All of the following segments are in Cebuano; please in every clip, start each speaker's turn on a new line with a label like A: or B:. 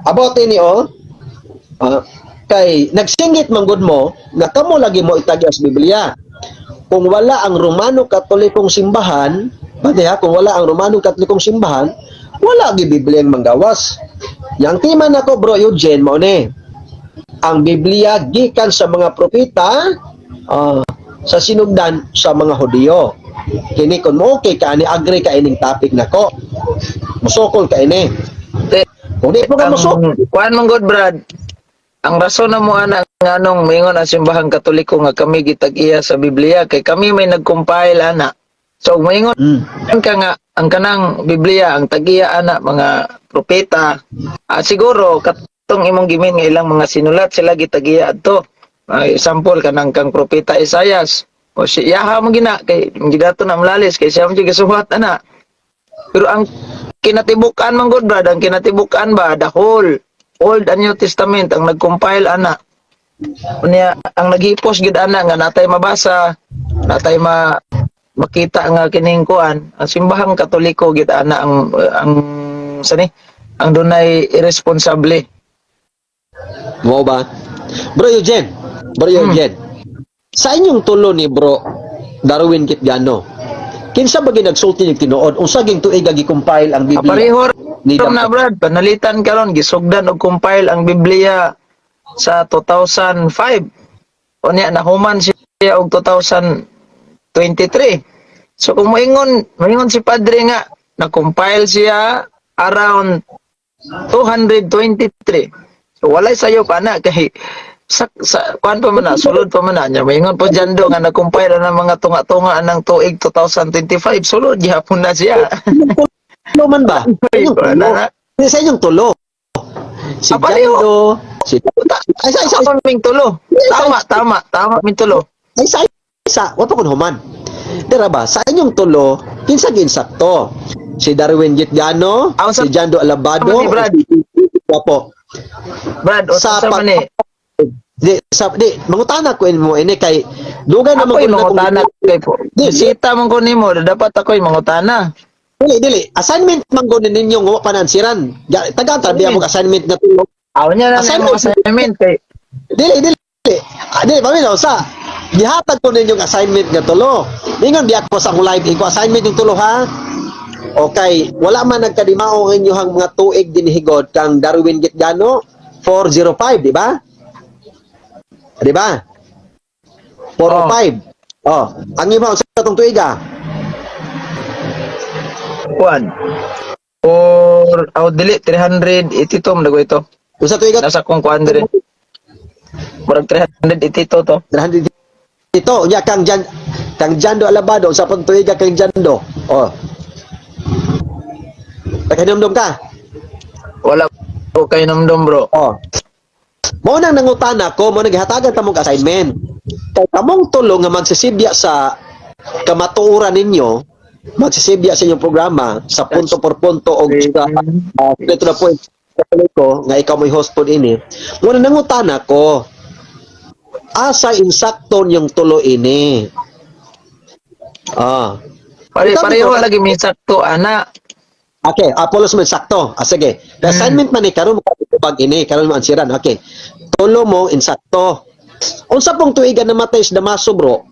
A: About ini oh. Kay nagsingit man gud mo nga kamo lagi mo itagya sa Biblia. Kung wala ang Romano Katolikong simbahan, bade ha, kung wala ang Romano Katolikong simbahan, wala gi Biblia ang manggawas. Yang tema nako, Bro Eugene, mao ni. Ang Biblia gikan sa mga propeta, sa sinugdan sa mga Hudiyo. Kini kung mo okay ka ani, agree ka ining topic nako. Musokol ka ini. Kung di po ka
B: Ang
A: musokol,
B: kuan man gud, Brad. Ang rason na mo ana nganong moingon ang simbahang Katoliko nga kami gitag-iya sa Biblia kay kami may nag-compile ana. So moingon ka nga ang kanang Biblia ang tag-iya ana mga propeta, siguro katong imong gimin nga ilang mga sinulat sila gitag-iya adto. Example kanang kang propeta Isaias o si Yaha mo gina kay gidato na malalis kay siya mo gisuwat ana. Pero ang kinatibuk-an man gud, Brad, ang kinatibuk-an ba, the whole Old and New Testament ang nag-compile ana. Unya ang naghipos gid ana nga natay mabasa, natay makita nga kining kuan, ang simbahang Katoliko gid ana ang sani ang dunay irresponsable.
A: Mo ba? Bro Eugene, Bro Eugene. Sa inyong tulo ni Bro Darwin Kitgano, kinsa ba nagsulti ning tinuod? Unsa ging tuig gi-compile ang Biblia?
B: Pareho
A: Ni
B: na, Brad, panalitan karon gisugdan og compile ang Biblia sa 2005. Unya nahuman siya og 2023. So kung moingon si Padre nga na-compile siya around 223. So walay sayo pa na kay sa kuan pa man na, sulod pa man na niya. Moingon po Jando nga na-compile na ng mga tunga-tunga ng tuig 2025. Sulod gihapon na siya.
A: Tulo man ba? Sa inyong
B: Wala
A: tulo.
B: na.
A: Sa inyong tulo. Si
B: pareho.
A: Jando, si ay sa isa,
B: Tama ming tulo. Tama, tama, tama ming tulo.
A: ay sa isa, wa pa kun human. Dira ba sa inyong tulo, kinsa ginsakto? Si Darwin Gitgano, si Jando Alabado,
B: Tama ni Brad.
A: o si Wapo.
B: Brad, o
A: Sa
B: sa man eh.
A: Di, sa, di, mangutana ko mo ini kay dugay na
B: Ako'y
A: man gud na kung-
B: mangutana kay po.
A: Di,
B: Sita man ko nimo, dapat ako'y mangutana.
A: Dili, dili. Assignment man gud ninyo nga wa pa nansiran. Tagaan ta biya mo assignment nga tulo.
B: Aw niya na
A: Assignment.
B: mo assignment kay
A: Dili, dili. Dili, paminaw sa. Gihatag ko ninyong assignment nga tulo. Ningon biya ko sa akong live, iko assignment yung tulo ha. Okay, wala man nagkadimao ang inyong mga tuig dinhigod kang Darwin Gitgano 405, di ba? Di ba? 405. Oh, ang imo sa atong tuig ah.
B: Kuan. Or aw dili 382 man dago ito.
A: Usa tuig ah?
B: Nasa kong kuan dire. Murag 382 to.
A: 300 ito, nya kang Jando Alabado sa pong tuig ah, kang Jando. Oh. Nakahinumdum ka?
B: Wala ko kay namdom, bro.
A: Oh. Mao nang nangutana ko, mo naghatagan ta mong assignment. Kay kamong tulo nga magsisibya sa kamatuoran ninyo, magsisibya sa inyong programa sa punto por punto og sa straight to the point ko nga ikaw mo'y host pod ini. Mo nang nangutana ko, asa insakto yung tulo ini?
B: Pare
A: Ikaw,
B: pareho
A: ikaw.
B: lagi may sakto ana.
A: Okay, Apollos man sakto. Sige. The assignment man ni karon mo pag ini, karon mo ansiran. Okay. Tulo mo insakto. Unsa pong tuigan namatay si Damaso, bro?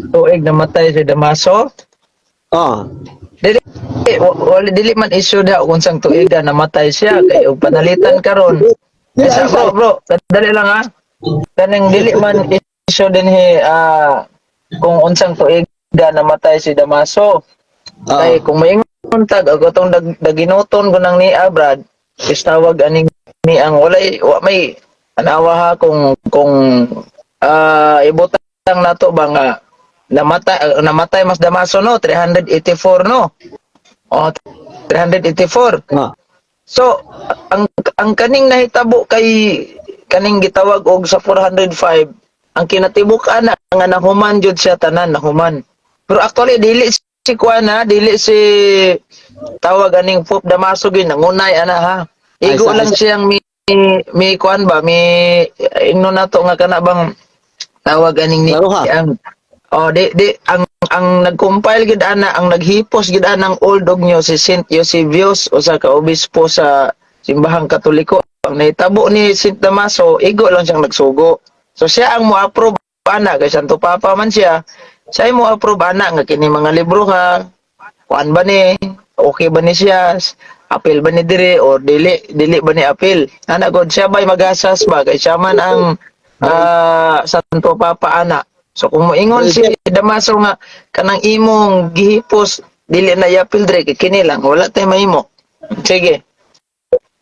B: Tuig namatay si Damaso.
A: Oh.
B: Dili wala dili man issue da kung sang tuig na namatay siya kay og panalitan karon.
A: Dili,
B: Sa
A: ay,
B: bro, bro, dali lang ha. Kanang dili man issue din he kung unsang tuig namatay si Damaso. Kay kung maingon tag ako tong daginuton ko nang niya, Brad, is tawag aning ni ang walay wa may anawa ha kung ibutang nato ba nga namatay mas Damaso no 384 no o 384. So ang kaning nahitabo kay kaning gitawag og sa 405, ang kinatibuk-an na nga nahuman jud siya tanan nahuman. Pero actually dili si kuan ha, dili si tawag aning Pope Damaso gyud nangunay ana ha. Igo
A: Ay,
B: lang siyang mi kuan ba mi ingno nato nga kana bang tawag aning ni
A: Laro ha?
B: ang oh di di ang nag-compile gid ana, ang naghipos gid ana ang Old og New si Saint Eusebius, usa ka obispo sa Simbahang Katoliko. Ang nahitabo ni Saint Damaso, igo lang siyang nagsugo. So siya ang mo-approve ana kay Santo Papa man siya. Siya mo approve ana nga kini mga libro ha. Kuan ba ni? Okay ba ni siya? Apil ba ni dire or dili dili ba ni apil? Ana god, siya ba'y magasas ba kay siya man ang Santo Papa ana. So kung moingon si Damaso nga kanang imong gihipos dili na iapil dire kay kini lang, wala tay mahimo. Sige.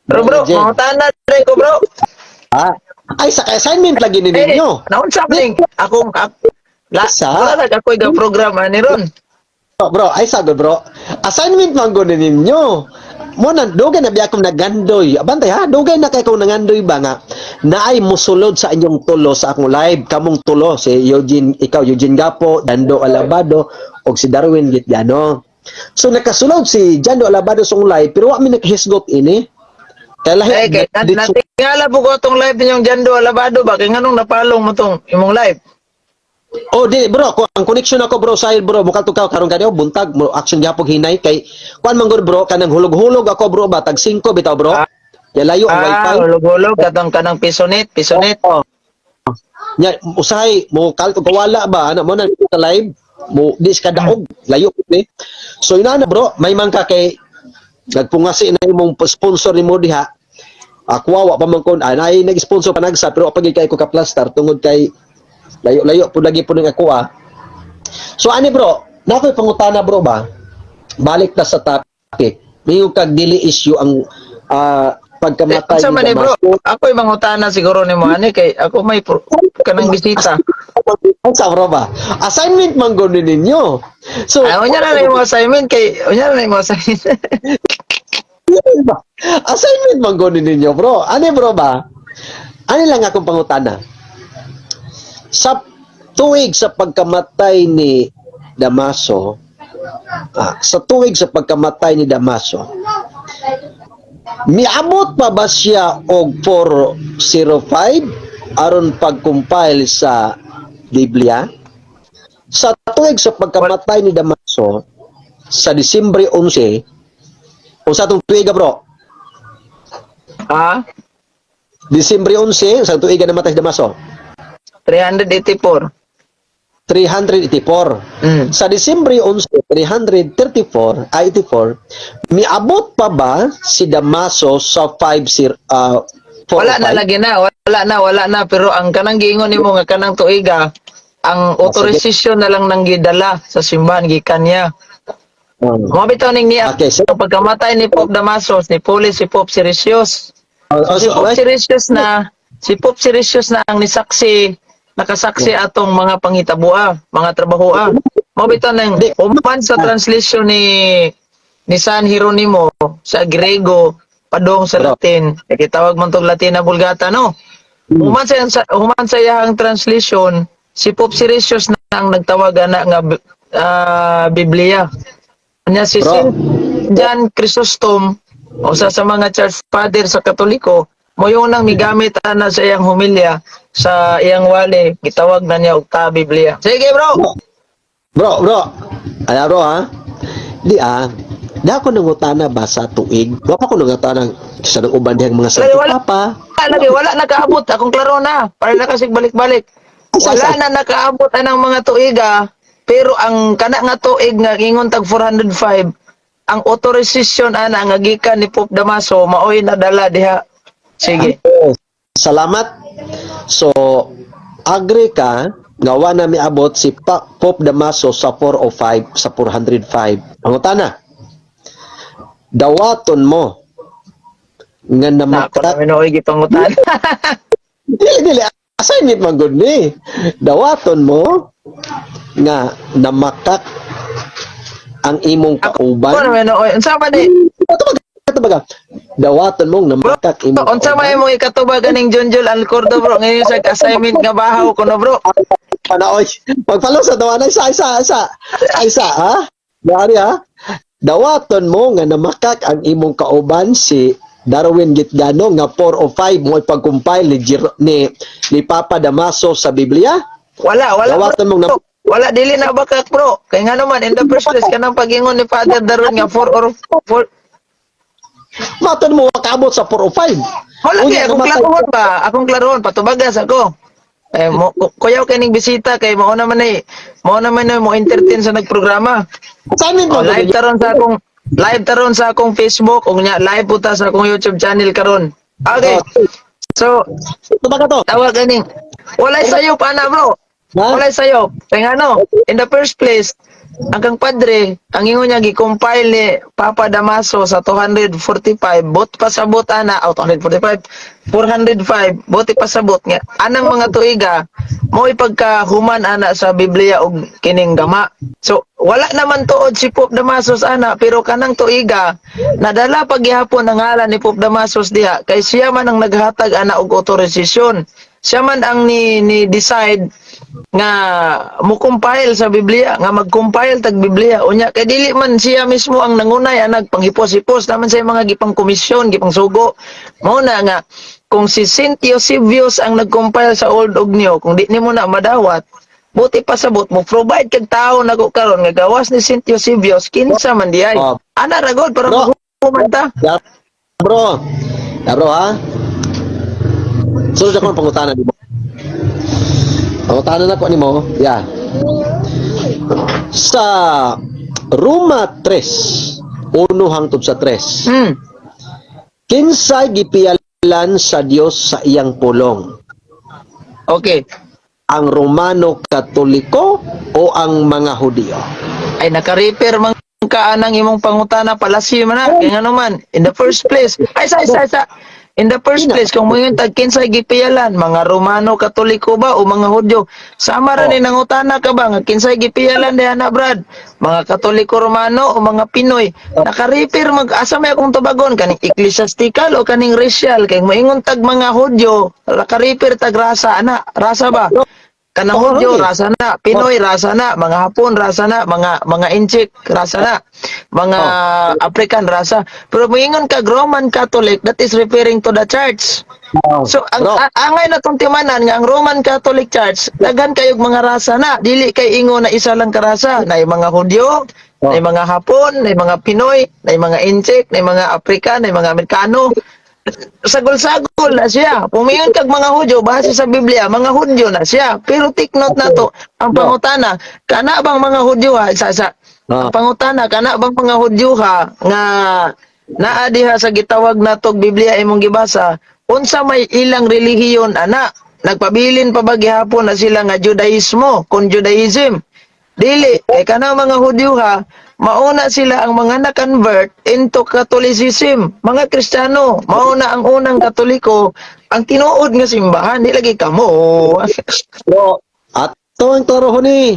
B: Pero bro,
A: Jen.
B: mangutana dire ko, bro.
A: Ah, ay sa assignment lagi ni
B: Eh,
A: ninyo.
B: naunsa man ning akong la,
A: Sa?
B: wala na ako'y ga program ani ron.
A: Oh, bro, ay sagod, bro. Assignment man gud ni ninyo. Mo na dugay na biya akong nagandoy. Abantay ha, dugay na kay kong nangandoy ba nga naay musulod sa inyong tulo sa akong live, kamong tulo si Eugene, ikaw Eugene Gapo, Dando Alabado og si Darwin Gitgano. So nakasulod si Jando Alabado sa akong live pero wa mi nakahisgot ini. Kay lahi
B: Eh, kay natingala po ko atong live ninyong Jando Alabado ba kay nganong napalong mo tong imong live?
A: Oh, di bro, ko ang connection ako, bro, sa bro, mukha tukaw karon kanyo buntag mo action gyapon hinay kay kuan man gud, bro, kanang hulog-hulog ako, bro, ba tag 5 bitaw, bro.
B: Ah.
A: Kay layo ang
B: Ah,
A: wifi.
B: hulog-hulog katong kanang pisonet, pisonet.
A: Oo. Nya usahay mo kalto kawala ba ana mo na dito sa live mo di ka daog layo pud ni. So inana, bro, may man ka kay nagpungasi na imong sponsor nimo diha. Ako wa pa man kon anay nag-sponsor pa nagsa pero pag kay ko ka plaster tungod kay layo-layo pud lagi pud ning ako ah. So ani, bro, na ako'y pangutana, bro, ba? Balik ta sa topic. Mingon kag dili issue ang pagkamatay
B: Unsa man ni, bro?
A: Damaso.
B: Ako'y mangutana siguro nimo ani kay ako may kanang bisita.
A: Sa bro ba? Assignment man gud ni ninyo. So,
B: Ay, unya na imong assignment kay unya na imong assignment.
A: Assignment man gud ni ninyo, bro. Ani, bro, ba? Ani lang akong pangutana. Sa tuig sa pagkamatay ni Damaso, sa tuig sa pagkamatay ni Damaso, miabot pa ba siya og 405 aron pag-compile sa Biblia? Sa tuig sa pagkamatay ni Damaso sa Disyembre 11, unsa tong tuig, bro?
B: Ha?
A: Disyembre 11, sa tuig namatay si Damaso?
B: 384.
A: 384. Sa Disyembre 11, 334, ay 84, miabot pa ba si Damaso sa 5
B: Wala na lagi na, wala na, wala na, pero ang kanang giingon nimo nga kanang tuiga, ang authorization na lang nang gidala sa simbahan gikan niya. Mo bitaw ning niya
A: Okay, so,
B: ang pagkamatay ni Pope Damaso, ni Puli si Pope Siricius.
A: Oh,
B: Si
A: so,
B: Pope Siricius na, si Pope Siricius na ang nisaksi, nakasaksi atong mga panghitaboa, mga trabahoa. Mo bitaw nang
A: Di.
B: human sa translation ni San Jeronimo sa Grego padong sa
A: Bro.
B: Latin. Kay gitawag man tong Latin na Vulgata, no? Human sa iyang translation, si Pope Siricius na ang nagtawag ana nga Biblia. Nya si
A: Bro.
B: Saint John Chrysostom, usa sa mga church father sa Katoliko, mo yung nang migamit ana sa iyang homilya sa iyang wali, gitawag na niya og ta Biblia. Sige, bro.
A: Bro, bro. Ala, bro ha. Di ah. Di ako nangutana ba sa tuig? Wa pa ko nangutana sa nang uban dihang mga Santo
B: Wala.
A: Papa.
B: Wala lagi, wala nakaabot akong klaro na. Para na kasi balik-balik. Wala na nakaabot anang mga tuiga, pero ang kana nga tuig nga ingon tag 405, ang authorization ana nga gikan ni Pope Damaso maoy nadala diha. Sige.
A: Salamat. So, agree ka nga wa na miabot si Pope Damaso sa 405, sa 405. Pangutana. Dawaton mo nga
B: Na ako
A: namakta
B: na minuoy gipangutan.
A: Dili, dili, assignment man gud ni. Dawaton mo nga namakak ang imong
B: Ako
A: kauban.
B: na minuoy. Unsa man ni?
A: Tubag, tubag. Dawaton mong namakak imong
B: Unsa man imong ikatubag ganing Junjul Alcordo, bro, ngayon sa assignment nga bahaw ko no, bro?
A: Panaoy. Pagpalo sa dawan isa isa isa. Isa ha. Dari ha. Dawaton mo nga namakak ang imong kauban si Darwin Gitgano nga 405 mo pag-compile ni Papa Damaso sa Biblia.
B: Wala, wala,
A: Dawaton mong
B: bro. Wala, dili na bakak, bro. Kay nga naman in the first place kanang pagingon ni Father Darwin nga 4 or 4
A: Matod mo wakaabot sa 405.
B: Wala
A: Unya,
B: kay akong
A: namatay.
B: Klarohon ba? Akong klarohon patubagas ako. Eh mo kuyaw kaning bisita kay mao naman na mo entertain sa nagprograma.
A: Sanin mo
B: Oh, live taron sa akong Facebook ug nya live puta sa akong YouTube channel karon. Okay. So,
A: Tubaga to.
B: Tawag ganing. Walay sayo pa na, bro.
A: Ha?
B: Walay sayo. Kaya nga no, in the first place, ang kang padre, ang ingon niya gi-compile ni Papa Damaso sa 245, bot pasabot ana, oh, 245, 405, bote pasabot nga. Anang mga tuiga, mo ipagkahuman ana sa Biblia og kining gama. So, wala naman tuod si Pope Damasus ana, pero kanang tuiga, nadala paghihapon ang ngalan ni Pope Damasus diha, kay siya man ang naghatag ana og otorisasyon. Siya man ang ni decide nga mo compile sa Biblia, nga mag-compile tag Biblia. Unya kay dili man siya mismo ang nangunay anag panghipos-hipos naman sa mga gipang komisyon, gipang sugo. Mao na nga kung si Saint Eusebius ang nag-compile sa Old ug New, kung di nimo na madawat, buti pasabot mo provide kag tawo nako karon nga gawas ni Saint Eusebius kinsa man di ay.
A: Oh.
B: Ana ra gud para
A: Bro.
B: mahuman ta.
A: Ya, bro. Ya, bro, ha? Sunod ako ng pangutana nimo. Pangutana na ko nimo. Ya. Sa Roma 3, 1 hangtod sa 3. Kinsay gipiyalan sa Dios sa iyang pulong?
B: Okay.
A: Ang Romano Katoliko o ang mga Hudiyo?
B: Ay, naka-repair man ka anang imong pangutana, palasi man na kay ngano man in the first place, ay sa in the first place, kung moingon tag kinsay gipiyalan, mga Romano Katoliko ba o mga Hudyo, sama ra ni nangutana ka ba nga kinsay gipiyalan diha na, Brad, mga Katoliko Romano o mga Pinoy? Naka-repair mag asa may akong tubagon, kaning ecclesiastical o kaning racial? Kay moingon tag mga Hudyo, naka-repair tag rasa ana, rasa ba kanang Hudyo, rasa na, Pinoy, rasa na, mga Hapon, rasa na, mga Inchik, rasa na, mga African, rasa. Pero moingon kag Roman Catholic, that is referring to the church. So ang
A: Bro.
B: Angay na tong timanan nga ang Roman Catholic Church daghan kayog mga rasa na, dili kay ingo na isa lang ka rasa, na mga Hudyo, na mga Hapon, na mga Pinoy, na mga Inchik, na mga African, na mga Amerikano. Sagol-sagol na siya. Pumingon kag mga Hudyo, base sa Biblia, mga Hudyo na siya. Pero take note na to, ang
A: Bro.
B: pangutana, kana bang mga Hudyo ha, sa ang pangutana, kana bang mga Hudyo ha, nga naa diha sa gitawag natog Biblia imong gibasa, unsa may ilang relihiyon ana? Nagpabilin pa ba gihapon na sila nga Judaismo, kon Judaism? Dili, kay kana mga Hudyo ha, mauna sila ang mga na-convert into Catholicism, mga Kristiyano. Mauna ang unang Katoliko, ang tinuod nga simbahan, di lagi kamo.
A: Bro, ato ang toro ni.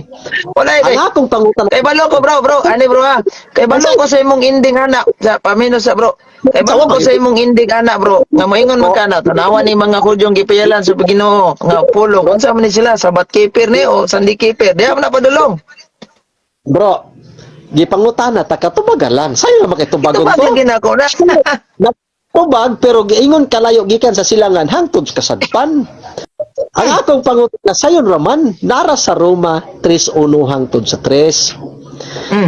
B: Wala
A: Ang
B: eh.
A: akong pangutana
B: Kay balo ko, bro, bro, ani bro ha. Kay balo ko sa imong ending ana, sa pamino sa bro. Kay balo ko sa imong ending ana, bro. Nga moingon man kana, tanawa ni mga Hudyong gipiyalan sa Ginoo nga pulong. Unsa man ni sila, Sabbath keeper ni o Sunday keeper? Diha man na padulong.
A: Bro, gipangutana ta katubaga lang. Sayo naman kay tubagon
B: Tubag
A: to.
B: lagi na ako na.
A: Natubag pero giingon kalayo gikan sa silangan hangtod sa kasadpan. Ang akong pangutana sayon raman nara sa Roma 3:1 hangtod sa 3.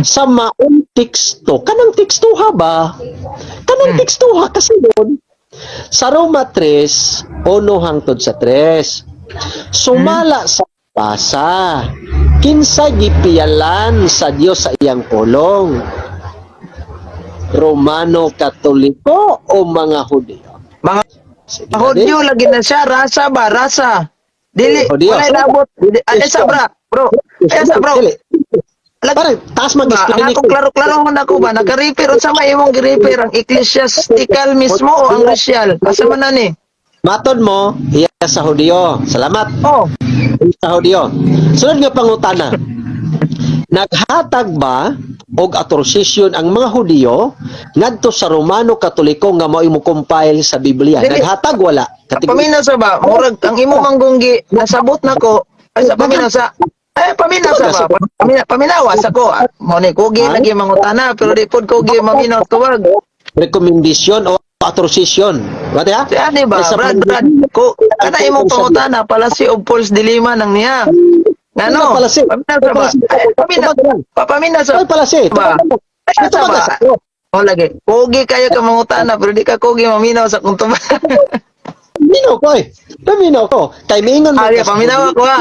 A: Sa maong teksto, kanang tekstuha ba? Kanang tekstuha kasi doon sa Roma 3:1 hangtod sa 3. Sumala sa basa. Kinsa gipiyalan sa Dios sa iyang pulong? Romano Katoliko o mga Hudiyo?
B: Mga
A: Sige,
B: Hudyo lagi na siya, rasa ba, rasa. Dili,
A: Hudyo.
B: walay labot. Dili, ano sa bra, bro? Ay sa bro.
A: Dili.
B: Lagi
A: Pare, taas
B: ba, ang
A: mag-explain.
B: akong klaro-klaro man ako ba, naka-refer unsa may imong gi-refer, ang ecclesiastical mismo o ang racial? Asa man na ni?
A: Matod mo, iya sa Hudiyo. Salamat.
B: Oh,
A: Sa Hudiyo. Sunod nga pangutana. Naghatag ba og autorisasyon ang mga Hudiyo ngadto sa Romano Katoliko nga mao'y mo compile sa Biblia?
B: Dili.
A: Naghatag wala? Kategory.
B: Paminaw sa ba, murag ang imo manggunggi nasabot nako. Ay sa paminaw sa ay paminaw sa ba? Paminawa sa ko. Ah, mo ni kugi lagi mangutana pero di pod kugi maminaw tuwag.
A: Recommendation o autorisasyon. Wala ha?
B: Si ani ba,
A: Sa
B: Brad, Brad, ko kana imong pangutana pala si of Paul's Dilima nang niya. Ngano?
A: Pala si.
B: Paminaw sa ba? Ay, paminaw. Papaminaw sa
A: Ay pala si.
B: ba? Ay, sa
A: Ito
B: ba?
A: ba?
B: Lagi. Kugi kayo ka mangutana pero di ka kugi maminaw sa akong tubag.
A: Paminaw ko eh. Paminaw ko. Kay miingon man
B: Ari,
A: ka sa-
B: paminaw ako ha.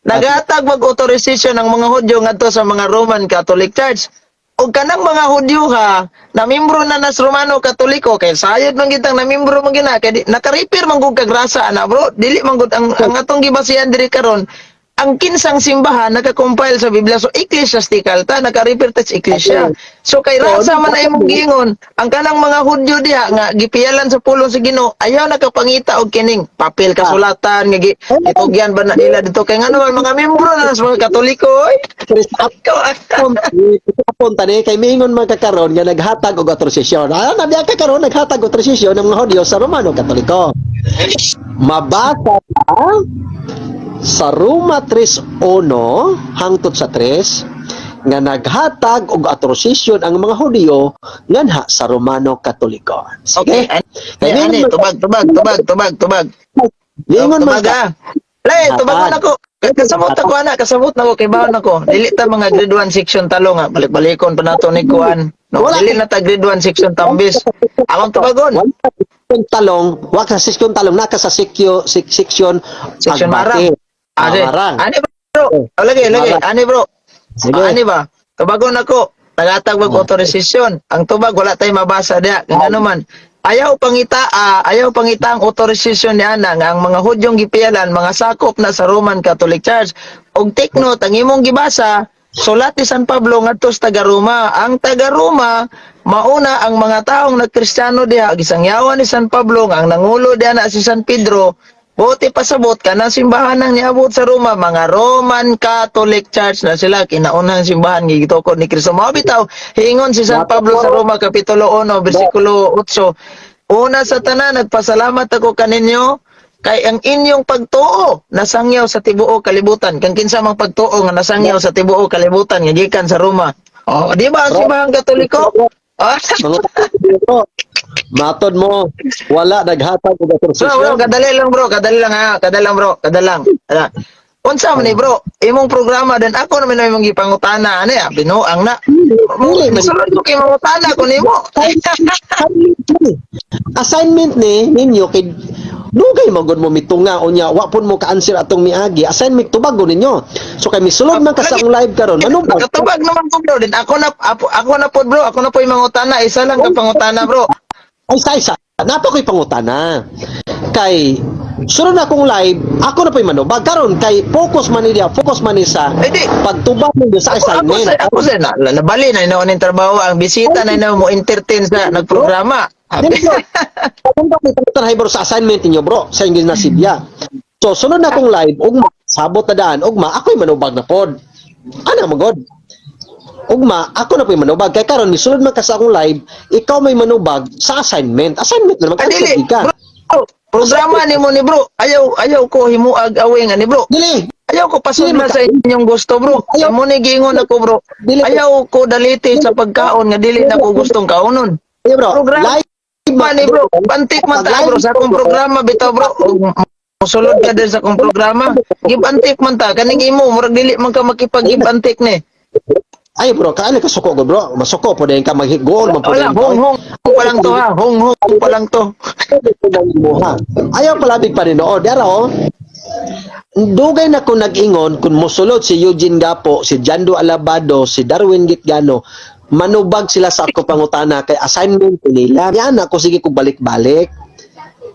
B: Nagatag mag authorization ang mga Hudyo ngadto sa mga Roman Catholic Church. Og kanang mga Hudyo ha, na membro na nas Romano Katoliko kay sayod man gitang na membro man gina kay naka-repair man gud kag rasa ana, bro. Dili man gud ang atong gibasihan diri karon ang kinsang simbahan naka-compile sa Biblia, so ecclesiastical ta, naka-repair ta sa eklesia. So kay rasa man ay imong giingon, ang kanang mga Hudyo diha nga gipiyalan sa pulong sa Ginoo ayaw nakapangita og kining papel kasulatan nga gitugyan ba na nila dito kay ngano man mga membro na sa mga Katoliko oy. Ikaw, ah.
A: Apon tani kay miingon man ka karon nga naghatag og autorisasyon. Ah, nabiya ka karon naghatag og autorisasyon ng mga Hudyo sa Romano Katoliko. Mabasa ka sa Roma 3:1 hangtod sa 3 nga naghatag og autorisasyon ang mga Hudyo nganha sa Romano Katoliko.
B: Okay,
A: Sige.
B: ani,
A: Kay
B: ani,
A: miingon man
B: tubag, tubag, tubag, tubag, tubag.
A: miingon man
B: Tubag
A: ka
B: ah. Lay, tubagon ako. Kasabot ako ana, kasabot na ko kay baon ako. Dili ta mga grade 1 section talo nga balik-balikon pa nato ni kuan. No,
A: Wala.
B: dili na ta grade 1 section tambis. Akong tubagon.
A: Wala sa seksyon talong, wa ka sa seksyon talong, naka sa seksyon
B: Section
A: agbate.
B: marang.
A: Ah,
B: Ani,
A: marang.
B: ani bro. Oh, lagi, lagi.
A: Marang.
B: Ani bro.
A: Sige.
B: Ah, ani ba? Tubagon ako. Nagatag mag authorization. Ang tubag wala tay mabasa diha. Kung ano man. Ayaw pangita ang authorization ni ana nga ang mga Hudyong gipiyalan mga sakop na sa Roman Catholic Church. Og take note, ang imong gibasa, sulat ni San Pablo ngadto sa taga Roma. Ang taga Roma mauna ang mga taong nagkristiyano diha, gisangyawan ni San Pablo nga ang nangulo diha na si San Pedro. Buti pasabot kanang simbahan nang niabot sa Roma, mga Roman Catholic Church na sila, kinaunang simbahan nga gitukod ni Kristo. Mao bitaw hiingon si San Pablo sa Roma kapitulo 1 bersikulo 8. Una sa tanan nagpasalamat ako kaninyo kay ang inyong pagtuo nasangyaw sa tibuok kalibutan. Kang kinsa mang pagtuo nga nasangyaw sa tibuok kalibutan nga gikan sa Roma. Oh, di ba ang simbahang Katoliko? Ah,
A: Mga bro, matod mo, wala naghatag og
B: Bro, bro,
A: autorisasyon.
B: kadali lang bro, kadali lang ha, kadali lang bro, kadali lang. Ala. Unsa man ni bro, imong programa din ako naman na imong gipangutana ani ah, binuang na.
A: Dili man.
B: Misulod ko kay mangutana ko nimo.
A: Assignment ni ninyo kay dugay man gud mo mitunga unya wa pud mo ka-answer atong miagi assignment tubagon ninyo. So kay misulod man ka sa akong live karon, manubag.
B: Nakatubag naman ko bro, din ako na ako na pod bro, ako na po yung mangutana, isa lang ka pangutana bro.
A: Ay sa isa napa ko'y pangutana kay sunod na akong live ako na po'y manubag karon kay focus man ni diya, focus man ni sa
B: Ay di,
A: pagtubag ninyo sa
B: ako, ako
A: assignment.
B: sa ako sa na, nabali na ina ning trabaho ang bisita na ina mo entertain sa nagprograma.
A: Dili, bro. Kung ba may pangutana bro sa assignment ninyo bro sa inyong nasibya. So sunod na akong live ugma sabot na daan ugma ako'y manubag na pod. Ana magod. Ugma ako na po'y manubag kay karon misulod man ka sa akong live, ikaw may manubag sa assignment. Assignment na naman
B: Ah, dili.
A: kasi ka.
B: Bro, programa nimo ni bro. Ayaw ayaw ko himuag away nga ni bro.
A: Dili.
B: Ayaw ko pasudla sa inyong gusto bro.
A: Ayaw.
B: Amo ni giingon ako bro.
A: Dili.
B: Ayaw ko daliti sa pagkaon nga dili na ko gustong kaonon.
A: Dili bro.
B: Programa
A: Live
B: Man ni bro, pantik man ta bro sa akong programa bitaw bro. Og mosulod ka din sa akong programa. Give and take man ta kaning imo murag dili man ka makipag give and take ni.
A: Ay bro, kaano ka suko ko bro? Masuko po din ka maghigoon man po
B: Wala,
A: din.
B: hong hong pa lang to ha. Hong hong pa lang to.
A: Ha. Ayaw palabig pa rin oo. Dara oh. Dugay na ko nag-ingon kung mosulod si Eugene Gapo, si Jando Alabado, si Darwin Gitgano, manubag sila sa ako pangutana kay assignment ko nila. Yan ako sige ko balik-balik.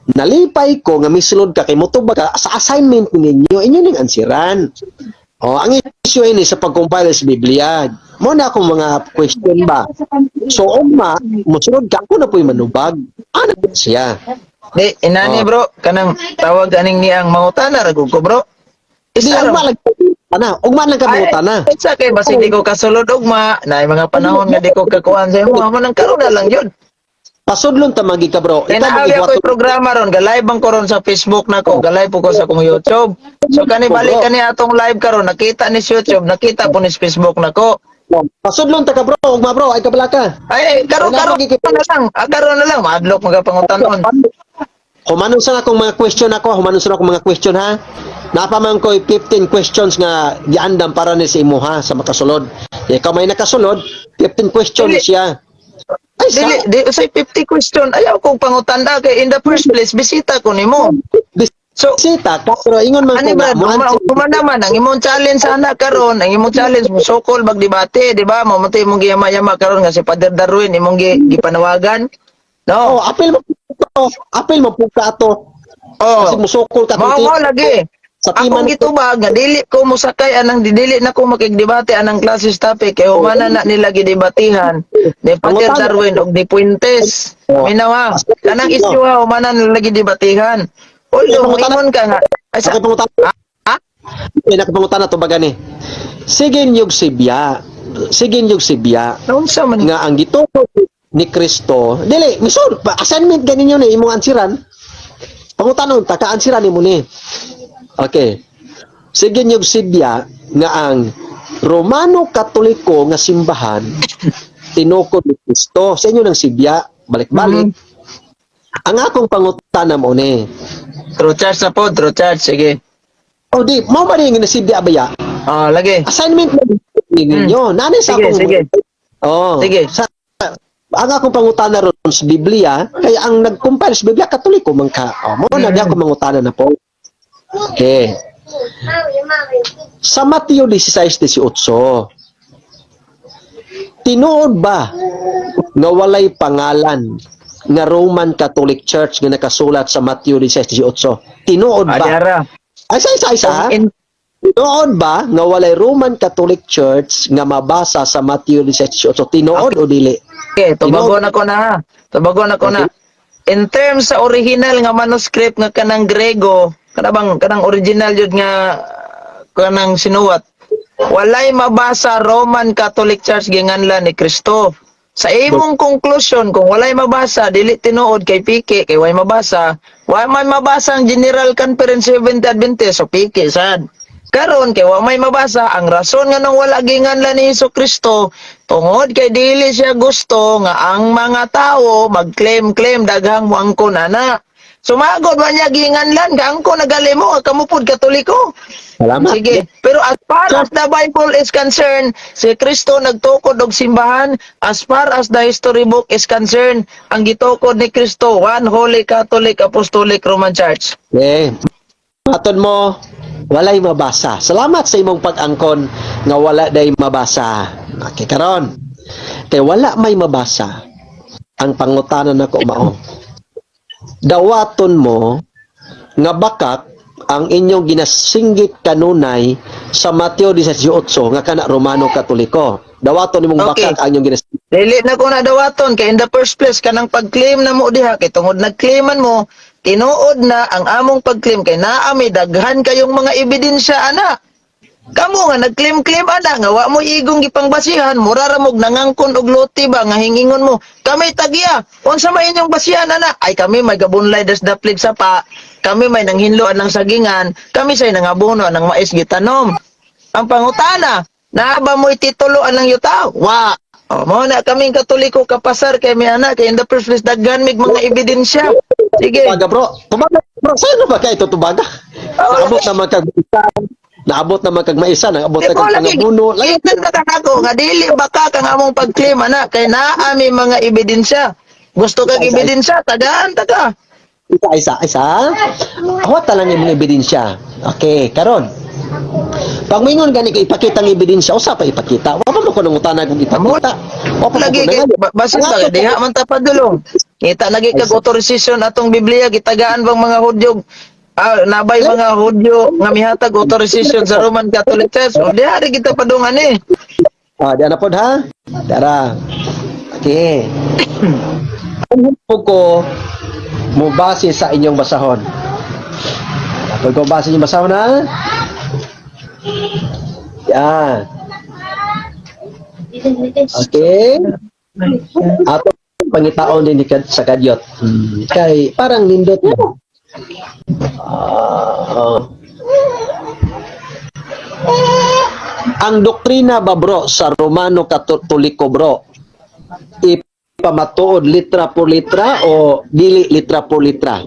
A: Nalipay ko nga misulod ka kay motubag ka sa assignment ninyo, inyo ning ansiran. Oh, ang issue ini sa pag-compile sa Biblia. Mo na akong mga question ba. So ugma, mosulod ka ako na po'y manubag. Ano ba siya?
B: Di, inani
A: Oh.
B: bro, kanang tawag aning niang mangutana ra gud ko bro.
A: Hindi,
B: Isa ra
A: ugma lang ana, ugma lang ka mangutana.
B: Ay, sa kay basi di ko kasulod ugma, na mga panahon nga di ko kakuan sa imo, amo nang karon na lang yun.
A: Pasudlon ta magi ka bro.
B: Kaya
A: Ikaw
B: naawi ako
A: magigwato.
B: yung programa ron, ga-live bang ko ron sa Facebook nako, ga-live po ko sa akong YouTube. So kani balik kani atong live karon, nakita ni sa YouTube, nakita po ni sa Facebook nako.
A: Pasudlon ta ka bro, ugma bro, ay kabala ka.
B: Ay, karon
A: Wala
B: karon
A: magigip-
B: na lang, ah, karon na lang maadlok magapangutanon.
A: Humanon sa akong mga question ako, humanon sa akong mga question ha. Napa man ko'y 15 questions nga giandam para ni sa imo ha sa makasulod. Ikaw may nakasulod, 15 questions
B: Dili.
A: siya. Ay, sa
B: Dili, di usay 50 question. Ayaw kong pangutana kay in the first place bisita ko nimo. So,
A: Bisita ka, pero ingon man
B: ani
A: ko
B: ba,
A: nga, mo
B: uma, uma naman ang imong challenge sana karon, ang imong challenge mo sokol magdebate, di ba? Mo mo imong giyama-yama karon nga si Father Darwin imong gipanawagan.
A: Oh,
B: No.
A: apil mo to. Apil mo pud ka ato.
B: Oh.
A: Kasi musukol ka
B: Mao mo lagi.
A: Sa timan.
B: Akong gitubag nga dili ko mosakay anang dili na ko makigdebate anang classes topic kay humana na nila gidebatihan ni Father
A: Pangutana.
B: Darwin og ni Puentes.
A: Oh.
B: Minaw ha. Kanang issue ha, humana nila gidebatihan. Although
A: Pangutana.
B: moingon ka nga ay sa,
A: Nakipangutana.
B: Ha?
A: Eh, nakipangutana to ba gani? Sige nyug sibya. Sige nyug sibya
B: Naunsa man
A: nga ang gitukod ni Kristo. Dili, misud pa assignment ganinyo ni imong ansiran. Pangutanon ta ka ansiran nimo ni. Okay. Sige nyug sibya nga ang Romano Katoliko nga simbahan tinukod ni Kristo. Sa inyo ng sibya, balik-balik. Ang akong pangutana mo ni.
B: True charge na po, true charge, sige.
A: O di, mo ba rin nga nasibya ba ya?
B: Ah, lagi.
A: Assignment na ninyo. Nani sa
B: Sige,
A: akong
B: sige.
A: Oh.
B: Sige.
A: Sa, ang akong pangutana ron sa Biblia, kaya ang nag-compile sa Biblia, Katoliko man ka. Oh, mo na di ako mangutana na po. Okay. Sa Mateo 16:18, tinuod ba nga walay pangalan nga Roman Catholic Church nga nakasulat sa Mateo 16:18? Tinuod ba?
B: Adara.
A: Ay, isa, isa, isa.
B: In,
A: Tinuod ba nga walay Roman Catholic Church nga mabasa sa Mateo 16:18? Tinuod o dili?
B: Okay, tubagon ako na ha. Tubagon ako na. In terms sa original nga manuscript nga kanang Grego, kana bang kanang original yun nga kanang sinuwat. Walay mabasa Roman Catholic Church ginganlan ni Kristo. Sa imong conclusion, kung walay mabasa, dili tinuod kay piki, kay way mabasa, wa man mabasa ang General Conference Seventh Adventist, so piki sad. Karon kay wa may mabasa, ang rason nga nung wala ginganlan ni Hesus Kristo tungod kay dili siya gusto nga ang mga tawo mag-claim-claim daghang muangkon ana. Sumagod man niya ginganlan kaangkon nagali mo nga kamo pud Katoliko.
A: Salamat.
B: Sige. Pero as far as the Bible is concerned, si Kristo nagtukod og simbahan. As far as the history book is concerned, ang gitukod ni Kristo, one Holy Catholic Apostolic Roman Church.
A: Okay. Maton mo, walay mabasa. Salamat sa imong pag-angkon nga wala day mabasa. Okay, karon. Kay wala may mabasa. Ang pangutana nako mao. Dawaton mo nga bakak ang inyong ginasinggit kanunay sa Mateo 18 nga kana Romano Katoliko. Dawaton nimong bakak ang inyong ginasinggit.
B: Dili na ko na dawaton kay in the first place kanang pag-claim na mo diha kay tungod nag-claiman mo, tinuod na ang among pag-claim kay naa may daghan kayong mga ebidensya ana. Kamo nga nag-claim-claim ana nga wa mo igong gipangbasihan, mura ra mog nangangkon og lote ba nga hingingon mo. Kami tagya, unsa may inyong basihan ana? Ay kami may gabunlay das daplig sa pa, kami may nanghinlo anang sagingan, kami say nangabuno anang mais gitanom. Ang pangutana, naa ba mo'y titulo anang yuta? Wa. O, mo na kaming Katoliko kapasar kay mi ana kay in the first place daghan mig mga ebidensya. Sige.
A: Tubaga bro. Tubaga bro. Saan ba kay ito tubaga?
B: Oo.
A: Naabot na man kag naabot na man kag maisa, naabot
B: Di
A: na
B: mo
A: kag
B: lagi,
A: pangabuno. Layo
B: kita na kako nga dili baka kang among pag-claim ana kay naa mi mga ebidensya. Gusto kag ebidensya, tagaan ta ka.
A: Isa, isa, isa. Huwag lang imong ebidensya. Okay, karon. Pag moingon gani ka ipakita ang ebidensya, usa pa ipakita. Wa pa mo ko nangutana kung ipakita. Wa pa mo
B: Lagi
A: ko
B: kay
A: nangayo.
B: basin ba diha man ta padulong. Ngita lagi kag authorization atong Biblia gitagaan bang mga Hudyo, nabay mga Hudyo nga mihatag authorization sa Roman Catholic Church. O diha ri kita padungan eh.
A: Ah, di na pod ha. Dara. Okay. Ang po ko mo base sa inyong basahon. Pag ko base inyong basahon ha. Yan. Okay. Ato pangitaon din ni sa kadyot. Kay parang nindot mo. Ah. Ang doktrina ba bro sa Romano Katoliko bro ipamatuod litra por litra o dili litra por litra?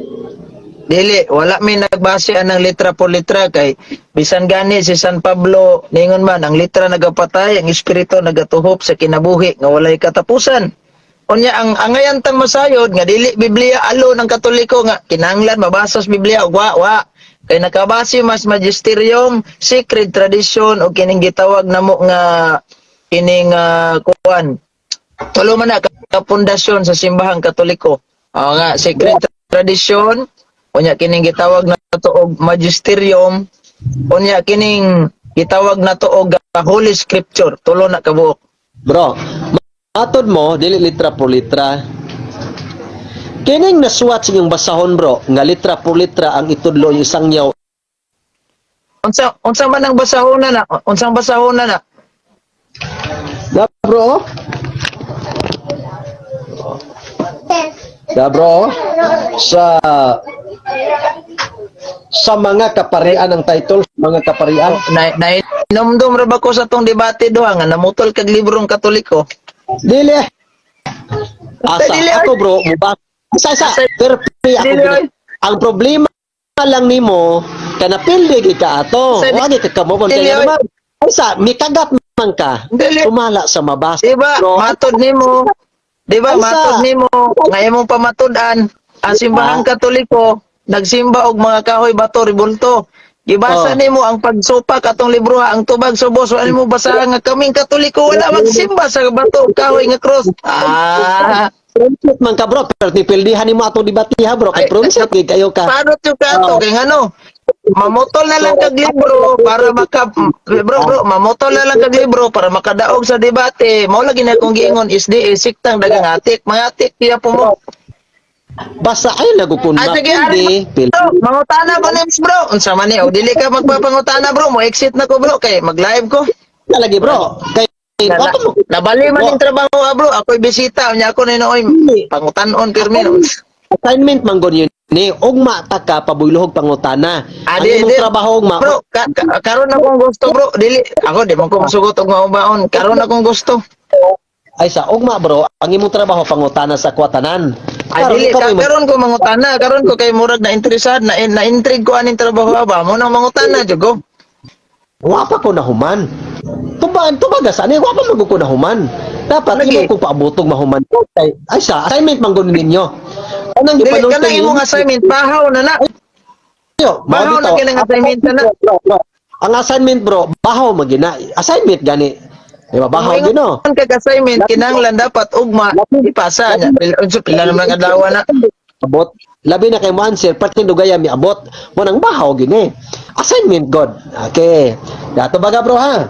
B: Dili, wala may nagbase anang litra por litra kay bisan gani si San Pablo ningon man ang litra nagapatay, ang espiritu nagatuhop sa kinabuhi nga walay katapusan. Unya ang angayan tang masayod nga dili Biblia alone ang Katoliko, nga kinahanglan mabasa sa Biblia ug wa wa kay nakabase mas magisterium, sacred tradition o kining gitawag namo nga kining kuan, tulo man na ka pundasyon sa Simbahang Katoliko. Oo nga, sacred tradition, unya kining gitawag nato og magisterium, unya kining gitawag nato og Holy Scripture. Tulo na kabuok.
A: Bro, matod mo, dili litra por litra. Kining nasuwat sa inyong basahon, bro, nga litra por litra ang itudlo yung isang yaw.
B: Unsa man ang basahona na? Unsang basahona na?
A: Da, bro, oh. Da, bro, oh. Sa mga kaparian ang title, mga kaparian.
B: Na nainomdom ra ba ko sa tong debate duha nga namutol kag librong Katoliko?
A: Dili. Asa
B: Dili,
A: ako, bro, muba. Asa asa pero pre, ako
B: Dili, oy.
A: Ang problema lang nimo kanapildi gid ka ato.
B: Sa-
A: Wa gid ka kamo
B: Dili,
A: kay
B: oy.
A: naman. Asa mikagat man ka.
B: Dili.
A: Tumala sa mabasa.
B: Di ba?
A: Bro.
B: Matod nimo. Di ba?
A: Asa?
B: Matod nimo nga imong pamatud-an ang Simbahang Katoliko nagsimba og mga kahoy, bato, ribulto. Gibasa nimo ang pagsupak atong libro ha, ang tubag subos, wala nimo basahan nga kaming Katoliko wala magsimba sa bato, kahoy nga cross. Ah,
A: Friendship man ka, bro, pero tipildihan nimo atong debatiha, bro, kay
B: Ay,
A: friendship gid kayo ka.
B: Paano to ka ato kay ngano? Mamutol na lang kag libro para maka bro bro, mamutol na lang kag libro para makadaog sa debate. Mao lagi na akong giingon, SDA siktang dagang atik, mga atik kiya po mo.
A: Basta ay nagukun
B: Ah, sige, ari,
A: mapildi. Pil.
B: Bro, mangutana ko ni bro. Unsa man ni? O dili ka magpapangutana, bro, mo exit na ko, bro, kay mag-live ko.
A: Lagi, bro. Kay
B: Na, na,
A: wato mo
B: nabali man ning trabaho ah, bro. Ako'y bisita, unya ako ni nooy pangutanon pirmi. No?
A: Assignment man gon yun ni ugma ta ka pabuylohog pangutana.
B: Ah,
A: Ang
B: di,
A: imong
B: di.
A: trabaho ugma.
B: Bro, karon akong gusto, bro. Dili ako di man ko masugot og maubaon. Karon akong gusto.
A: Ay sa ugma, bro, ang imong trabaho pangutana sa kwatanan.
B: Ay,
A: Karon
B: dili
A: ikaw
B: ka,
A: may
B: karon ko mangutana, karon ko kay murag na interesad na na intrigue ko aning trabaho ba. Mo nang mangutana jud ko.
A: Wa pa ko nahuman. Tuban, tubaga sa ani, wa pa man ko nahuman. Dapat
B: Lagi.
A: imo ko paabotog mahuman ko. Kay ay sa assignment man gud ninyo. Anang
B: Dili
A: gipanulti
B: kanang imong assignment bahaw na na.
A: ninyo, mao
B: Bahaw
A: dito.
B: na kinang assignment na na.
A: Bro, bro. Ang assignment, bro, bahaw magina. Assignment gani. Di ba bahaw
B: Kung
A: gino?
B: moingon kag assignment kinahanglan dapat ugma ipasa niya. Pila unsa pila naman ang adlaw na.
A: Abot. Labi na kay mo answer, pati dugaya mi abot. Mo nang bahaw gini. Assignment god. Okay. Dato baga, bro, ha.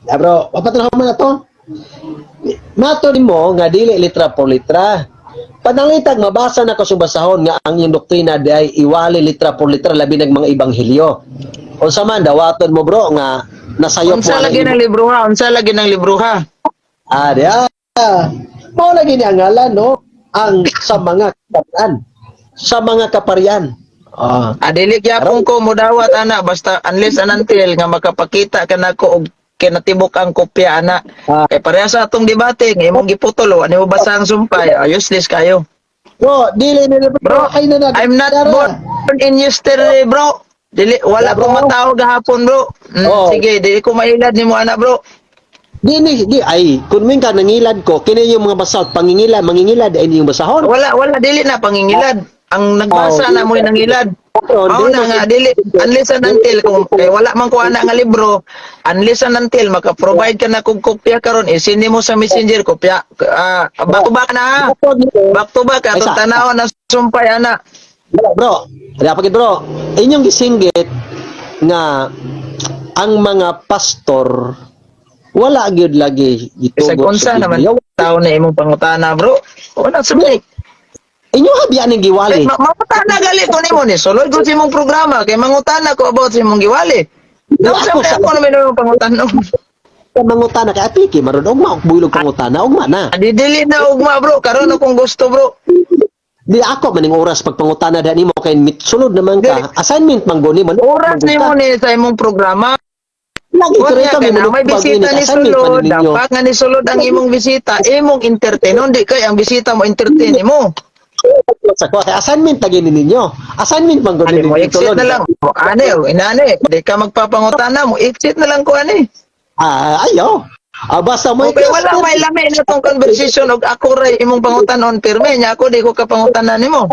A: Ya, bro, papatanong man na to. Mato nimo nga dili litra por litra. Panangitag mabasa na ko sa basahon nga ang iyong doktrina di ay iwali litra por litra, labi nag mga ebanghelyo. Unsa man dawaton mo, bro, nga nasayop mo
B: Unsa
A: ang
B: lagi ng libro ha? Unsa lagi ng libro ha?
A: Ah, di ah. Mao lagi ni ang ngalan, no? Ang sa mga kaparian. Sa mga kaparian. Ah.
B: Ah, dili gyapon ko modawat ana basta unless and until nga makapakita ka nako og kinatibok ang kopya ana.
A: Ah.
B: Kay pareha sa atong debate nga imong giputol, wa nimo basa ang sumpay, ah, useless kayo.
A: Bro, dili na
B: Bro,
A: ay na na.
B: I'm not
A: Dara.
B: born in yesterday, bro. Dili wala
A: Bro.
B: ko matao gahapon, bro.
A: Oh.
B: Sige, dili ko mailad nimo ana, bro.
A: Di ni di ay kun min ka nangilad ko kini yung mga basahon pangingilad mangingilad ay yung basahon.
B: Wala wala dili na pangingilad. Ang nagbasa
A: Oh.
B: na mo'y nangilad.
A: Bro,
B: Mao
A: di
B: na nga dili unless and until kung kay wala man ko ana nga libro, unless and until maka-provide ka na kog kopya karon, isindi mo sa Messenger kopya. Ah, back to back na ha. Back to back atong
A: Ay,
B: tan-awon na sumpay ana.
A: Bro, bro, dapat bro, inyong gisinggit nga ang mga pastor wala gyud lagi
B: Bisag
A: gitugot
B: unsa
A: sa
B: naman
A: Biblia.
B: tao na imong pangutana, bro. Wala sa break.
A: Inyo habian ning giwali.
B: Eh, mangutana gali ko nimo ni suloy ko sa imong programa kay mangutana ko about sa imong giwali. Nausa
A: Ako
B: man
A: sa
B: ako naman imong pangutana.
A: mangutana kay apiki maron ugma og buylog pangutana ugma na.
B: Adi dili na ugma, bro, karon akong gusto, bro.
A: Di ako maning oras pagpangutana da nimo kay sulod naman ka. Assignment man guni man.
B: Oras nimo ni sa imong programa.
A: Lagi
B: Unya,
A: kay
B: kay
A: kami
B: na may bisita ni
A: assignment man
B: sulod,
A: ninyo.
B: dapat nga ni sulod ang imong bisita, imong entertain, di kay ang bisita mo entertain nimo.
A: Sa ko assignment tagi ni ninyo. Assignment man guni
B: Ani mo
A: ninyo
B: exit
A: tulod.
B: na lang. Mo ani, o, inani, di ka magpapangutana mo, exit na lang ko ani.
A: Ah, ayaw. Ah, basta mo
B: Okay, wala may lami na tong conversation og ako ray imong pangutanon pirmi nya ako di ko ka pangutanan nimo.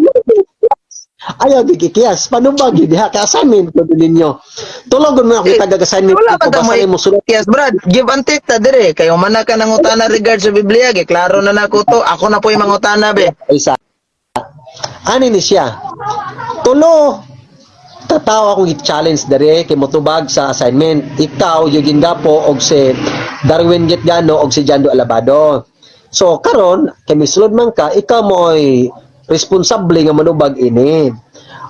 A: Ayaw di kikiyas. Panumbag yun diha. Kay assignment ko din ninyo. Tulogon mo ako
B: Eh,
A: tagag assignment
B: wala
A: ko.
B: pa ta mo
A: Basta nimo sulat.
B: Yes, Brad, give and take ta dire. Kayo man na ka nangutana regard sa Biblia, gi klaro na nako to. Ako na po'y mangutana be.
A: Isa. Ani ni siya. Tulo tataw akong i-challenge dere kay motubag sa assignment. Ikaw, Eugene Gapo, og si Darwin Gitgano, og si Jando Alabado. So, karon kay misulod man ka, ikaw mo'y responsable nga manubag ini.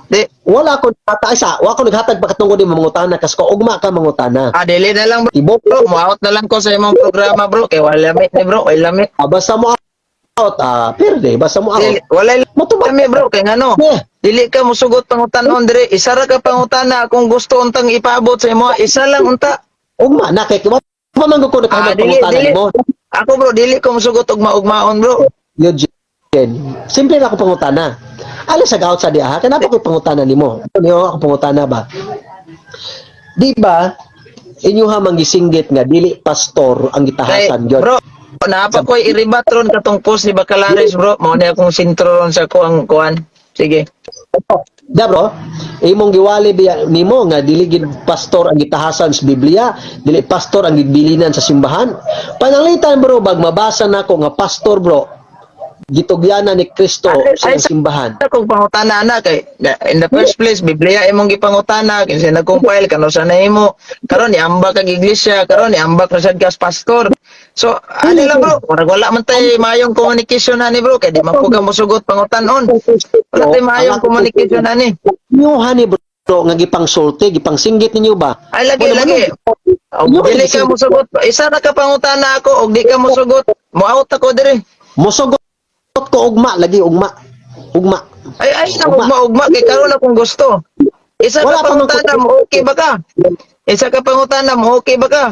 B: Di,
A: Wala ko naghatag sa, wala ko naghatag pagkatungod ni mangutana kas ko ugma ka mangutana.
B: Ah, dili na lang, bro.
A: Tibok.
B: Bro, mo-out na lang ko sa imong programa, bro. Kay wala lami ni bro, wala lami.
A: Ah, basta mo out, ah, perde, basta mo out.
B: Dili, wala
A: Motubag.
B: lami, bro, kay ngano.
A: Eh,
B: Dili ka musugot pangutanon dire. Isa ra ka pangutana kung gusto untang ipaabot sa imo, isa lang unta.
A: Ugma na kay wa pa man ko
B: Ah,
A: nakahatag
B: dili,
A: pangutana
B: dili.
A: nimo.
B: Ako, bro, dili ko musugot og maugmaon, bro.
A: Eugene, simple na ako pangutana. Alis sa out sa diha, kanapa ko pangutana nimo? Ano ako pangutana ba? Di ba inyo ha manggisinggit nga dili pastor ang
B: Kay,
A: gitahasan gyud?
B: bro, naapa ko'y i-rebat ron katong post ni Bacalares, bro. Mao ni akong sintro ron sa kuang kuan. Sige.
A: Da bro, imong giwali biya nimo nga dili gid pastor ang gitahasan sa Biblia, dili pastor ang gibilinan sa simbahan. Pananglitan, bro, bag mabasa nako nga pastor, bro, gitugyanan ni Kristo
B: Ay,
A: sa
B: ay,
A: simbahan.
B: Kung pangutana na kay in the first place Biblia imong gipangutana, kinsa nag-compile, kano sa nahimo, karon iambak kag iglesia, karon iambak ra sad kas pastor. So ano lang, bro, murag wala man tay maayong communication ani, bro, kay di man po ka mosugot pangutanon. Wala tay maayong communication ani.
A: Inyo hani, bro, nga gipangsulti, gipangsinggit ninyo ba?
B: Ay, lagi,
A: Wala man
B: lagi. Og
A: Inyo
B: dili ka mosugot, isa ra ka pangutana ako og di ka mosugot, mo-out ako dire.
A: Mosugot ko ugma lagi, ugma. Ugma.
B: Ay ay na ugma ugma kay karon akong gusto. Isa
A: Wala
B: ka
A: pa man
B: pangutana mo, okay ba ka? Isa ka pangutana mo, okay ba ka?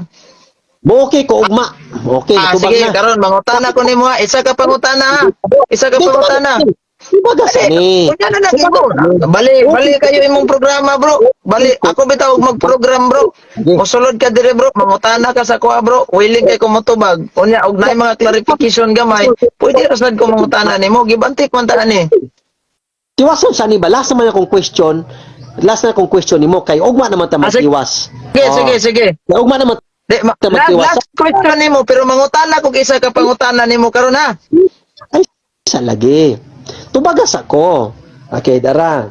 A: Mo okay ko ugma. Okay,
B: Ah,
A: natubag
B: sige,
A: na.
B: karon mangutana ko nimo ha. Isa ka pangutana ha. Isa ka
A: Di,
B: pangutana.
A: Tubaga sa ni.
B: Kunya na lang imo. Bali, bali kayo imong programa, bro. Bali, ako bitaw og mag-program, bro. Mosulod ka dire, bro, mangutana ka sa kuha, bro. Willing kay ko motubag. Unya og naay mga clarification gamay, pwede ra sad ko mangutana nimo. Gibantik man ta ani.
A: Tiwason sa ni ba? Last naman akong question. Last na akong question nimo kay ugma naman ta
B: Ah, sige.
A: magtiwas.
B: Sige,
A: Oh.
B: sige, sige.
A: Kay ugma naman
B: Di,
A: ta magtiwas.
B: last question nimo pero mangutana kog isa ka pangutana nimo karon ha.
A: Ay, sa lagi. Tubagas ako. Okay, dara.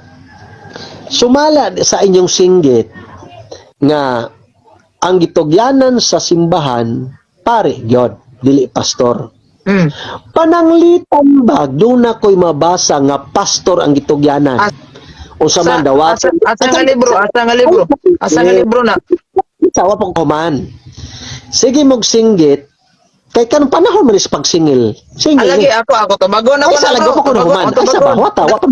A: Sumala sa inyong singgit nga ang gitugyanan sa simbahan pare gyud, dili pastor. Pananglitan ba doon na ko'y mabasa nga pastor ang gitugyanan? O sa man dawat.
B: Asa nga libro? Asa nga libro? Asa nga libro na?
A: Sa wa pong kuman. Sige mog singgit kay kanang panahon man is pagsingil. Singil.
B: Alagi ako ako tubagon ako
A: Ay, sa
B: na,
A: lagi
B: bro.
A: pa ko na
B: Tubagon,
A: human. Ay, sa
B: tubagon.
A: ba? Wata, wata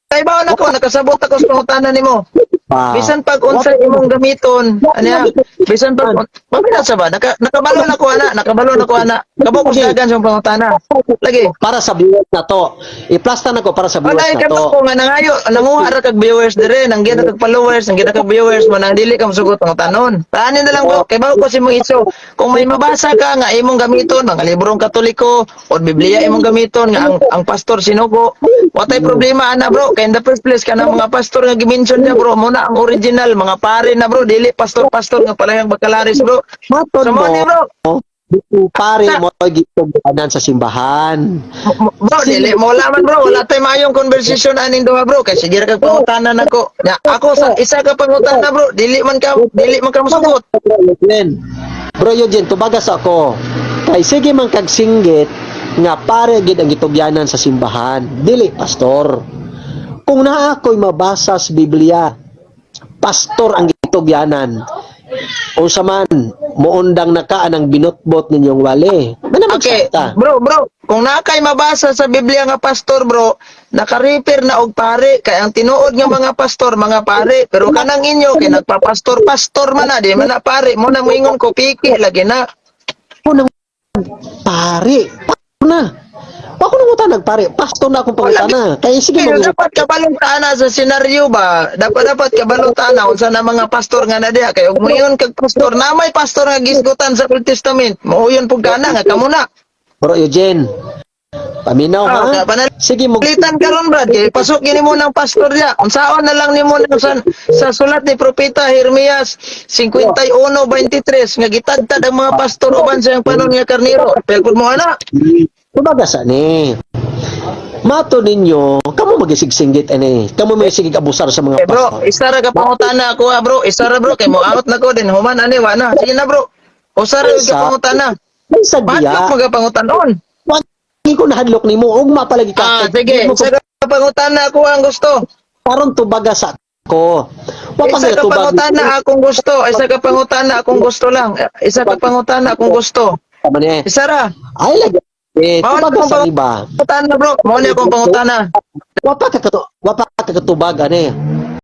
B: Kay baon ako, nakasabot ako sa pangutana nimo.
A: pa.
B: Bisan pag unsa imong gamiton, ano ya? Bisan pag pamina sa ba? Nakabalo na ko ana, nakabalo na ko ana. Kabo ko dagan sa pangutana. Lagi.
A: Para sa viewers na to. I-plasta na ko para sa viewers
B: Wala
A: na
B: kay
A: to.
B: ko nga nangayo, nanguha ra kag viewers dire, nanggiya na kag followers, nanggiya na kag viewers mo nang dili ka mosugot pangutanon. Taani na lang, bro, kay bawo ko si mong iso. Kung may mabasa ka nga imong gamiton, mga librong Katoliko o Biblia imong gamiton nga ang pastor sinugo, watay problema ana, bro. Kay in the first place kanang mga pastor nga gimension niya, bro, mo na ang original mga pare na, bro, dili pastor-pastor nga palahang bakalaris, bro.
A: Matod
B: So mo
A: mo,
B: ni, bro.
A: pare mo gitugyanan sa simbahan.
B: Bro, dili mo wala man, bro, wala tay maayong conversation aning duha, bro, kay sige ra kag pangutana nako. Nya ako sa isa ka pangutana, bro, dili man ka mosugot.
A: Bro Eugene, bro Eugene, tubagas ako. Kay sige man kag singgit nga pare gid ang gitugyanan sa simbahan, dili pastor. Kung naa ako'y mabasa sa Biblia, pastor ang gitugyanan. Unsa man muundang nakaan ang binotbot ninyong wali. Mana
B: Okay,
A: magsakta.
B: bro, bro, kung naa kay mabasa sa Biblia nga pastor, bro, naka-refer na og pare kay ang tinuod nga mga pastor, mga pare, pero kanang inyo kay nagpapastor, pastor man na, di man na pare, mo na moingon ko piki lagi na.
A: Unang pare, pa na. Pa ko nangutana pare, pastor na akong pangutana. Kaya sige
B: Pero
A: mo.
B: Dapat kabalo ta ana sa senaryo ba? Dapat kabalo ta ana unsa na mga pastor nga na diha kay ug moingon kag pastor na may pastor nga gisgutan sa Old Testament. Mauyon pud kana nga kamo na.
A: Bro Eugene, paminaw
B: Ah,
A: ha. Sige mo.
B: Pilitan karon, Brad, kay pasok gini mo ng pastor diha. Unsaon na lang nimo nang sa sulat ni Propeta Jeremias 51:23 nga gitadtad ang mga pastor uban sa iyang panon nga karnero. Pero mo ana.
A: Tubaga sa ni. Mato ninyo, kamo magisigsingit ani. Kamo may sige abusar sa mga
B: Eh, bro,
A: pastor.
B: isa ra ka pangutana ako ha, bro. Isa ra, bro, kay mo out na ko din human ani wa na. Sige na, bro. Usa ra ka pangutana.
A: May sagya.
B: Padlock mga pangutanon.
A: Wag ko nahadlok nimo ugma palagi ka.
B: Ah, sige, isa ka pangutana ako ang gusto.
A: Karon tubaga sa ko. Wa pa
B: Isa
A: nga
B: ka
A: tubag.
B: pangutana akong gusto. Isa ka pangutana akong gusto lang. Isa ka pangutana akong gusto.
A: Tama ni.
B: Isa ra.
A: Ay lagi. Eh,
B: Mao na
A: tubaga
B: akong
A: sa iba.
B: pangutana, bro. Mao ni akong pangutana.
A: Wa pa ka katubag ani.